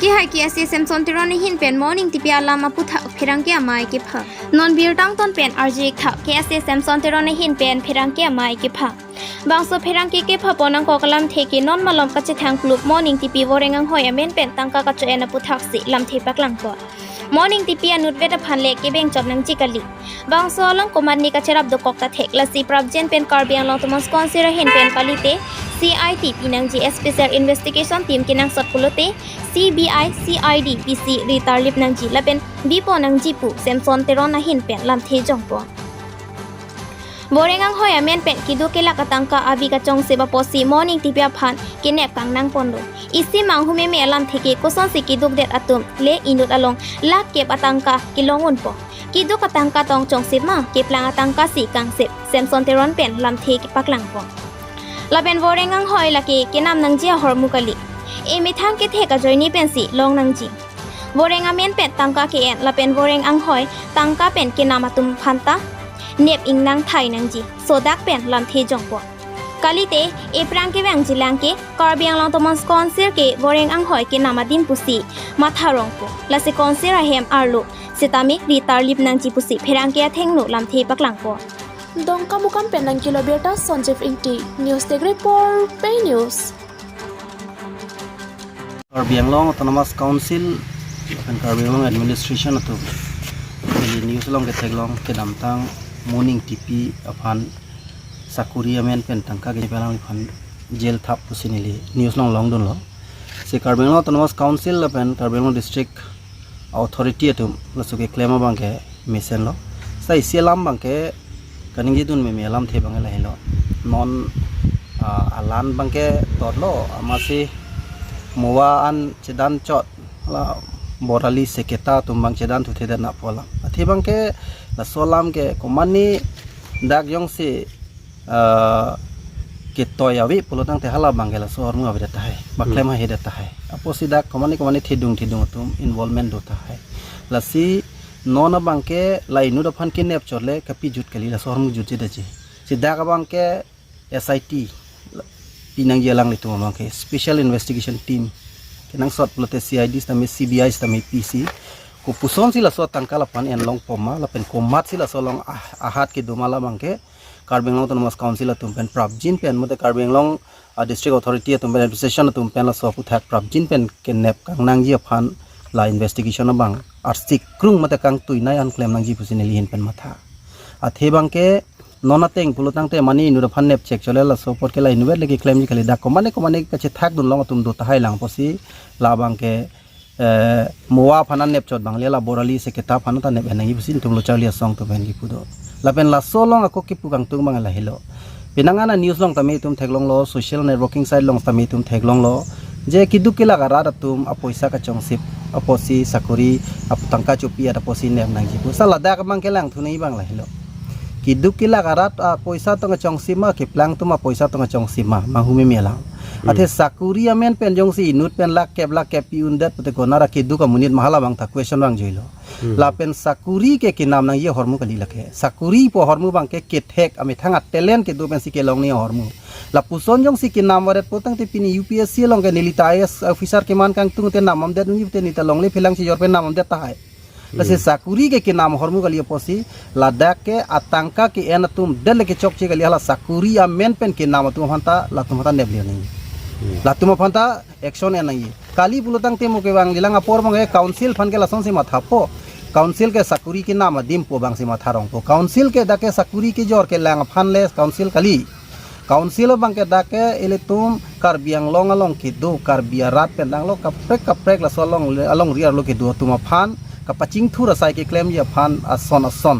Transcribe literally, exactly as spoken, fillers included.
Kehai K S A Samson Teron ahin pen Mo Ningtipi alam aputhak pherangke amei kepha. Non birta angton pen arju-ik tha, K S A Samson Teron ahin pen pherangke amei kepha. Bangso pherangke kepha pon angkok alamthe ke non malom kachethang klup Mo Ningtipi Voreng Anghoi amen pen tangka kacho-en aputhak si lamthe paklangpo. Mo Ningtipi anutvet aphan le kebeng chot nangji kali. Bangso along komatne kacherap dokok ta thek, lasi prapjin pen Karbi Anglong Autonomous Council ahin pen kalite C I D pi nangji, Special Investigation Team kenangsot pulote C B I, C I D pisi ri tarlip nangji lapen bipo nangji pu Samson Teron ahin pen lamthe jongpo. Voreng Anghoi amen pen keduk kelak atangka abi kachongsip apotsi Mo Ningtipi aphan kenep kangnang ponlo. Isi manghumeme alamthe ke kosonsi keduk det atum le inut along lakh kep atangka kelong unpo. Keduk atangka tong chongsip ma, keplang atangka si kangsip, Samson Teron pen lamthe kepaklangpo. Lapen Voreng Anghoi lake kenam nangji ahormu kali. Emethang kethek ajoine pensi long nangji. Voreng amen pen tangka ke-en lapen Voreng Anghoi tangka pen kenam atum aphanta nep ingnang thai nangji, sodak pen lamthe jongpo. Kalite ephrang kevang jilang ke Karbi Anglong Autonomous Council ke Voreng Anghoi kenam adim pusi matha rongpo. Lasi Council ahem arlo sitame ri tarlip nangji pusi pherangke athengno lamthe paklangpo. Dongkamukam pen nangkelo birta Sanjeev Ingti, News Desk Report, Pei News. Karbi Anglong Autonomous Council pen Karbi Anglong Administration atum neli news along ketheklong, kedamtang Mo Ningtipi aphan sakuri amen pen tangka kepalang aphan jail thap pusi neli news along longdunlo. Si Karbi Anglong Autonomous Council lapen Karbi Anglong District Authority atum laso keklem abang ke mesenlo. Sa isi alam abang ke kaningjedun meme alamthe abang ke lahelo. Non, ah, alan abang ke totlo, amatsi Moa an chedan chot, la Borali Seketa atum abang chedan thuthedet na pu alam. Athe abang ke laso alam ke komatne dak jongsi, ah, ketoi ave pulo tangte hala abang ke laso ahormu avedet tahai, baklem Hmm. haihedet tahai. Apotsi dak komatne komatne thedung thedung atum involvement do tahai. Lasi non abang ke la inut aphan kenep chot le kapejut kali, laso ahormu jutjedeji. Si dak abang ke S I T pi nangji alanglitum abang ke, Special Investigation Team kenangsot pulote C I D sitame C B I sitame pisi, kopusonsi laso tangka laphan en longpo ma lapen komatsi laso along ah-, ahat kedo ma la abang ke Karbi Anglong Autonomous Council atum pen prapjin pen mate Karbi Anglong, ah, District Authority atum pen, administration atum pen laso aputhak prapjin pen kenep kangnangji aphan la investigation abang arsi krung mate kangtuinei an klem nangji pusi neli ahin pen matha. Athe abang ke non ateng pulo tangte mane inut aphan nep chek chot le laso apot ke la inutvet le keklemji kali, dak komatne komatne kachethakdun long atum do tahai lang pusi la abang ke, eh, Moa aphan an nep chot abang le la Borali Seketa aphan ta nep en nangji pusi netum lo charli asong atum pen kipu do. Lapen laso along ako kipu kangtung abang lahelo. Penang an a news along tame itum theklonglo, social networking site along tame itum theklonglo, je keduk kelak arat atum apoisa kachongsip apotsi sakuri ap tangka chopi at apotsi nep nangji pu. Sa ladak abang ke langthu nangji abang lahelo. Keduk kelak arat apoisa tong kachongsip ma, keplang atum apoisa tong kachongsip ma, manghumeme alam. Hmm. Athe sakuri amen pen jongsi inut pen lakh kep lakh kep pi undet pute konat akeduk amonit ma, hala abang ta question vangjuilo. Hmm. Lapen sakuri ke kenam nangji ahormu kali lake. Sakuri pu ahormu abang ke kethek amethang a-talent kedo pensi kelong nangji ahormu. Lapuson jongsi kenam varet pulo tangte pini U P S C along ke neli ta I A S officer keman kangtung te nam amdet nangji pute neli ta longle phelang chijor pen nam amdet tahai. Lasi Hmm. sakuri ke kenam ahormu kali apotsi ladak ke atangka ke-en atum det le kechokche kali, hala sakuri amen pen kenam atum aphanta latum aphanta nep le nangji. Hmm. Latum aphanta action en nangji. Kali pulo tangte mo kevang jilang apor abang ke council aphan ke lasonsi mathapo. Council ke sakuri kenam adim pu abangsi matha rongpo. Council ke dak ke sakuri kejor kelang aphan le council kali. Council abang ke dak ke ilitum Karbi Anglong along kedo, Karbi arat pen danglo kaprek kaprek laso along, alongri arlo kedo atum aphan kapachingthur asai keklemji aphan ason ason